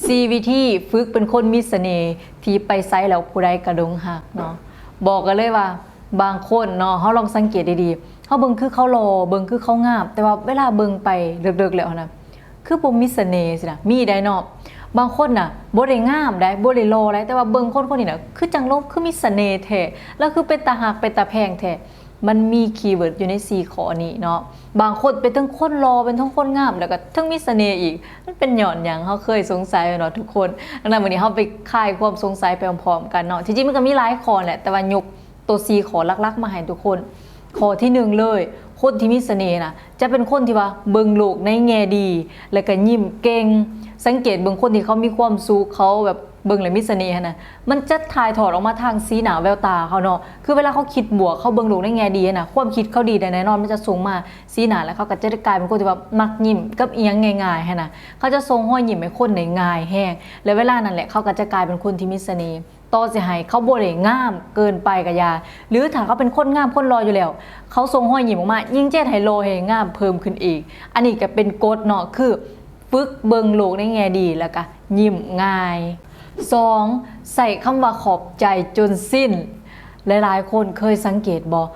ສີ່ວິທີຝຶກເປັນຄົນມີສະເໜ່ທີ່ໄປໃສແລ້ວຜູ້ໃດກະຫຼົງຮັກເນາະ. ບອກກັນເລີຍວ່າບາງຄົນເນາະ ເຮົາລອງສັງເກດດີໆ ເຮົາເບິ່ງຄືເຂົາຫຼໍ່ ເບິ່ງຄືເຂົາງາມ ແຕ່ວ່າເວລາເບິ່ງໄປເລິກໆແລ້ວຫັ້ນນະ ຄືບໍ່ມີສະເໜ່ຊີ້ນະ. ມີໄດ໋ເນາະ ບາງຄົນນະບໍ່ໄດ້ງາມໃດ໋ ບໍ່ໄດ້ຫຼໍ່ໃດ໋ ແຕ່ວ່າເບິ່ງຄົນຄົນນີ້ນະ ຄືຈັ່ງລົງ ຄືມີສະເໜ່ແທ້ ລາວຄືເປັນຕາຮັກເປັນຕາແພງແທ້. ມັນມີຄີເວີດຢູ່ໃນສີ່ຂໍ້ນີ້ເນາະ. ບາງຄົນເປັນທັງຄົນຫຼໍ່ ເປັນທັງຄົນງາມ ແລ້ວກໍທັງມີສະເໜ່ອີກ. ມັນເປັນຍ້ອນຫຍັງ? ເຮົາເຄີຍສົງໄສແມ່ນບໍ່ທຸກຄົນ? ດັ່ງນັ້ນ ມື້ນີ້ເຮົາໄປຄາຍຄວາມສົງໄສໄປພ້ອມໆກັນເນາະ. ທີ່ຈິງມັນກໍມີຫຼາຍຂໍ້ແຫຼະ ແຕ່ວ່າຍົກໂຕສີ່ຂໍ້ຫຼັກໆມາໃຫ້ທຸກຄົນ. ຂໍ້ທີໜຶ່ງເລີຍ ຄົນທີ່ມີສະເໜ່ນະ ຈະເປັນຄົນທີ່ວ່າເບິ່ງໂລກໃນແງ່ດີ ແລ້ວກໍຍິ້ມເກັ່ງ. ສັງເກດເບິ່ງຄົນທີ່ເຂົາມີຄວາມສຸກ ເຂົາແບບ ເບິ່ງແລ້ວມີສະເໜ່ຫັ້ນນະ ມັນຈະຖ່າຍທອດອອກມາທາງສີໜ້າແວວຕາເຂົາເນາະ. ຄືເວລາເຂົາຄິດບວກ ເຂົາເບິ່ງໂລກໃນແງ່ດີຫັ້ນນະ ຄວາມຄິດເຂົາດີໄດ້ແນ່ນອນ ມັນຈະສົ່ງມາສີໜ້າ ແລ້ວເຂົາກໍຈະໄດ້ກາຍເປັນຄົນທີ່ວ່າມັກຍິ້ມກັບອີ່ຫຍັງງ່າຍໆຫັ້ນນະ. ເຂົາຈະສົ່ງຮອຍຍິ້ມໃຫ້ຄົນໄດ້ງ່າຍແຮງ ແລະ ເວລານັ້ນແຫຼະ ເຂົາກໍຈະກາຍເປັນຄົນທີ່ມີສະເໜ່. ຕໍ່ຊິໃຫ້ເຂົາບໍ່ໄດ້ງາມເກີນໄປກໍຢ່າ ຫຼື ຖ້າເຂົາເປັນຄົນງາມຄົນຫຼໍ່ຢູ່ແລ້ວ ເຂົາສົ່ງຮອຍຍິ້ມອອກມາ ຍິ່ງຈະເຮັດໃຫ້ຫຼໍ່ໃຫ້ງາມເພີ່ມຂຶ້ນອີກ. ອັນນີ້ກໍເປັນກົດເນາະ ຄື ຝຶກເບິ່ງໂລກໃນແງ່ດີ ແລ້ວກະຍິ້ມງ່າຍ. ສອງ ໃຊ້ຄຳວ່າຂອບໃຈຈົນຊິນ. ຫຼາຍໆຄົນເຄີຍສັງເກດບໍ່?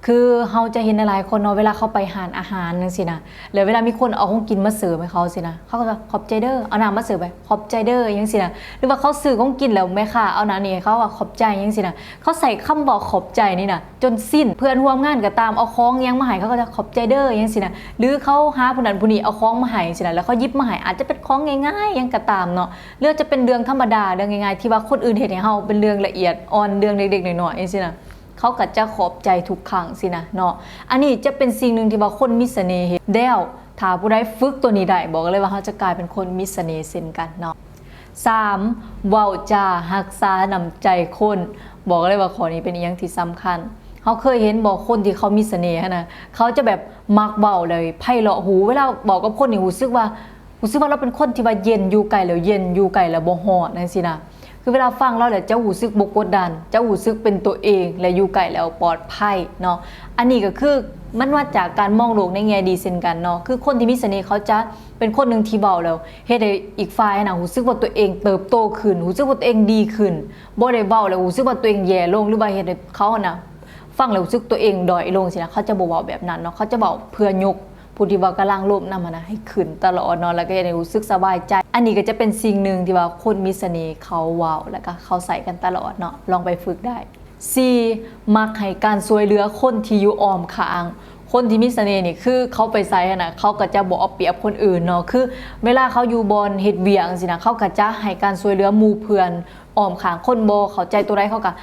ຄືເຮົາຈະເຫັນຫຼາຍໆຄົນເນາະ ເວລາເຂົາໄປຮ້ານອາຫານຈັ່ງຊີ້ນະ ແລ້ວເວລາມີຄົນເອົາຂອງກິນມາເສີບໃຫ້ເຂົາຊີ້ນະ ເຂົາກໍຈະ ຂອບໃຈເດີ ເອົານ້ຳມາເສີບໃຫ້ ຂອບໃຈເດີ ຈັ່ງຊີ້ນະ. ຫຼືວ່າເຂົາຊື້ຂອງກິນແລ້ວແມ່ຄ້າເອົານັ້ນນີ້ໃຫ້ເຂົາ ກໍຂອບໃຈ ຈັ່ງຊີ້ນະ. ເຂົາໃຊ້ຄຳເວົ້າຂອບໃຈນີ້ນະ ຈົນຊິນ ເພື່ອນຮ່ວມງານກໍຕາມ ເອົາຂອງຫຍັງມາໃຫ້ ເຂົາກໍຈະຂອບໃຈເດີ ຫຍັງຊີ້ນະ. ຫຼືເຂົາຫາຜູ້ນັ້ນຜູ້ນີ້ເອົາຂອງມາໃຫ້ຊີ້ນະ ແລ້ວເຂົາຫຍິບມາໃຫ້ ອາດຈະເປັນຂອງງ່າຍໆຫຍັງກໍຕາມເນາະ ຫຼືອາດຈະເປັນເລື່ອງທຳມະດາ ເລື່ອງງ່າຍໆ ທີ່ວ່າຄົນອື່ນເຮັດໃຫ້ເຮົາ ເປັນເລື່ອງລະອຽດອ່ອນ ເລື່ອງເລັກໆນ້ອຍໆຈັ່ງຊີ້ນະ ເຂົາກໍຈະຂອບໃຈທຸກຄັ້ງຊີ້ນະເນາະ. ອັນນີ້ຈະເປັນສິ່ງໜຶ່ງທີ່ວ່າຄົນມີສະເໜ່ເຮັດ ແລ້ວຖ້າຜູ້ໃດຝຶກໂຕນີ້ໄດ້ ບອກເລີຍວ່າເຮົາຈະກາຍເປັນຄົນມີສະເໜ່ເຊັ່ນກັນເນາະ. ສາມ ເວົ້າຈາຮັກສານ້ຳໃຈຄົນ. ບອກເລີຍວ່າຂໍ້ນີ້ເປັນອີ່ຫຍັງທີ່ສຳຄັນ. ເຮົາເຄີຍເຫັນບໍ່ ຄົນທີ່ເຂົາມີສະເໜ່ຫັ້ນນະ ເຂົາຈະແບບມັກເວົ້າເລີຍ ໄພເລາະຫູ ເວລາເວົ້າກັບຄົນນີ້ ຮູ້ສຶກວ່າ ຮູ້ສຶກວ່າລາວເປັນຄົນທີ່ວ່າເຢັນ ຢູ່ໃກ້ແລ້ວເຢັນ ຢູ່ໃກ້ແລ້ວບໍ່ຮ້ອນ ຈັ່ງຊີ້ນະ. ຄືເວລາຟັງລາວແລ້ວ ຈະຮູ້ສຶກບໍ່ກົດດັນ ຈະຮູ້ສຶກເປັນໂຕເອງ ແລະ ຢູ່ໃກ້ແລ້ວປອດໄພເນາະ. ອັນນີ້ກໍຄືມັນມາຈາກການມອງໂລກໃນແງ່ດີເຊັ່ນກັນເນາະ. ຄືຄົນທີ່ມີສະເໜ່ ເຂົາຈະເປັນຄົນໜຶ່ງທີ່ເວົ້າແລ້ວ ເຮັດໃຫ້ອີກຝ່າຍຫັ້ນນະ ຮູ້ສຶກວ່າຕົວເອງເຕີບໂຕຂຶ້ນ ຮູ້ສຶກວ່າຕົວເອງດີຂຶ້ນ. ບໍ່ໄດ້ເວົ້າແລ້ວຮູ້ສຶກວ່າຕົວເອງແຍ່ລົງ ຫຼືວ່າເຮັດໃຫ້ເຂົາຫັ້ນນະ ຟັງແລ້ວຮູ້ສຶກຕົວເອງດ້ອຍລົງຊີ້ນະ. ເຂົາຈະບໍ່ເວົ້າແບບນັ້ນເນາະ ເຂົາຈະເວົ້າເພື່ອຍົກຜູ້ທີ່ວ່າກຳລັງລົມນຳຫັ້ນນະ ໃຫ້ຂຶ້ນຕະຫຼອດເນາະ ແລ້ວກໍເຮັດໃຫ້ຮູ້ສຶກສະບາຍໃຈ. ອັນນີ້ກໍຈະເປັນສິ່ງໜຶ່ງທີ່ວ່າຄົນມີສະເໜ່ເຂົາເວົ້າ ແລ້ວກໍເຂົາໃຊ້ກັນຕະຫຼອດເນາະ ລອງໄປຝຶກໄດ້. ສີ່ ມັກໃຫ້ການຊ່ວຍເຫຼືອຄົນທີ່ຢູ່ອ້ອມຂ້າງ. ຄົນທີ່ມີສະເໜ່ນີ້ ຄືເຂົາໄປໃສຫັ້ນນະ ເຂົາກໍຈະບໍ່ເອົາປຽບຄົນອື່ນເນາະ. ຄືເວລາເຂົາຢູ່ບ່ອນເຮັດວຽກຈັ່ງຊີ້ນະ ເຂົາກໍຈະໃຫ້ການຊ່ວຍເຫຼືອໝູ່ເພື່ອນອ້ອມຂ້າງ. ຄົນບໍ່ເຂົ້າໃຈຕົວໃດ ເຂົາກໍ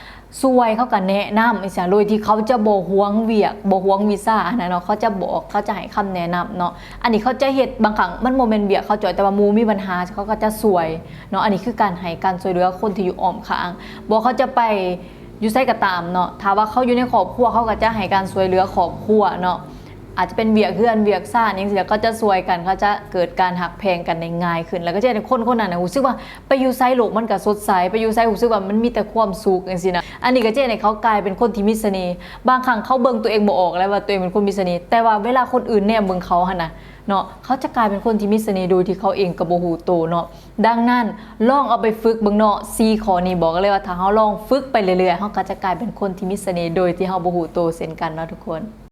ຊ່ວຍ ເຂົາກໍແນະນຳຈັ່ງຊີ້ນະ ໂດຍທີ່ເຂົາຈະບໍ່ຫວງວຽກ ບໍ່ຫວງວິຊາຫັ້ນນະເນາະ. ເຂົາຈະບອກ ເຂົາຈະໃຫ້ຄຳແນະນຳເນາະ. ອັນນີ້ເຂົາຈະເຮັດ ບາງຄັ້ງມັນບໍ່ແມ່ນວຽກເຂົາຈ້ອຍ ແຕ່ວ່າໝູ່ມີບັນຫາ ເຂົາກໍຈະຊ່ວຍເນາະ. ອັນນີ້ຄືການໃຫ້ການຊ່ວຍເຫຼືອຄົນທີ່ຢູ່ອ້ອມຂ້າງ. ບໍ່ ເຂົາຈະໄປ ຢູ່ໃສກໍຕາມເນາະ ຖ້າວ່າເຂົາຢູ່ໃນຄອບຄົວ ເຂົາກໍຈະໃຫ້ການຊ່ວຍເຫຼືອຄອບຄົວເນາະ ອາດຈະເປັນວຽກເຮືອນວຽກຊານຫຍັງຊີ້ ເຂົາຈະຊ່ວຍກັນ ເຂົາຈະເກີດການຮັກແພງກັນໄດ້ງ່າຍຂຶ້ນ ແລ້ວກໍຈະເຮັດໃຫ້ຄົນຄົນນັ້ນນະ ຮູ້ສຶກວ່າໄປຢູ່ໃສໂລກມັນກໍສົດໃສ ໄປຢູ່ໃສຮູ້ສຶກວ່າມັນມີແຕ່ຄວາມສຸກຈັ່ງຊີ້ນະ. ອັນນີ້ກໍຈະເຮັດໃຫ້ເຂົາກາຍເປັນຄົນທີ່ມີສະເໜ່. ບາງຄັ້ງເຂົາເບິ່ງຕົວເອງບໍ່ອອກເລີຍວ່າຕົວເອງເປັນຄົນມີສະເໜ່ ແຕ່ວ່າເວລາຄົນອື່ນແນມເບິ່ງເຂົາຫັ້ນນະ ເນາະ ເຂົາຈະກາຍເປັນຄົນທີ່ມີສະເໜ່ໂດຍທີ່ເຂົາເອງກໍບໍ່ຮູ້ໂຕເນາະ. ດັ່ງນັ້ນ ລອງເອົາໄປຝຶກເບິ່ງເນາະ ສີ່ຂໍ້ນີ້ ບອກເລີຍວ່າຖ້າເຮົາລອງຝຶກໄປເລື້ອຍໆ ເຮົາກໍຈະກາຍເປັນຄົນທີ່ມີສະເໜ່ໂດຍທີ່ເຮົາບໍ່ຮູ້ໂຕເຊັ່ນກັນເນາະທຸກຄົນ.